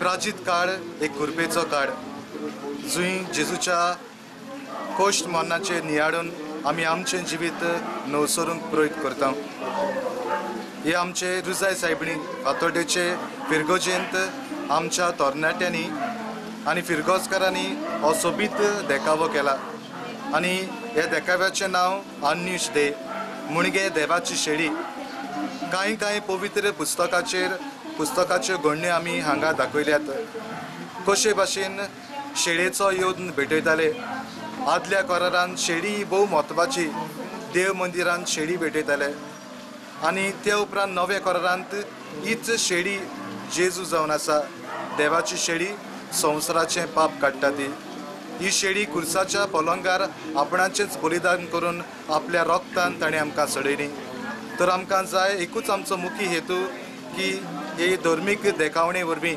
प्राजीत काळ एक कुरपेचो काळ जुंय जेजूच्या कोश्ट मरणाचेर नियाळून आमी आमचें जिवीत नवसरूंक प्रयत्न करता. हे आमचे रुजाय सायबणी फातोड्डेचे फिरगोजेंत आमच्या तरणाट्यांनी आनी फिरगोजकारांनी हो सोबीत देखावो केला आनी ह्या देखाव्याचें नांव आन्यूश दे मुणगे देवाची शेळी. कांय कांय पवित्र पुस्तकाचेर पुस्तकाच्यो घडण्यो आमी हांगा दाखयल्यात. कशे भाशेन शेळेचो येवन भेटयताले. आदल्या करारान शेळी भोव म्हत्वाची, देव मंदिरान शेळी भेटयताले आनी त्या उपरांत नव्या करारांत हीच शेळी जेजू जावन आसा. देवाची शेळी संवसाराचें पाप काडटा ती. ही शेळी कुर्साच्या पलंगार आपणाचेंच बलिदान करून आपल्या रोगतान ताणें आमकां सडयली. तर आमकां जाय एकूच आमचो मुखी हेतू की हे धर्मीक देखावणे वरवीं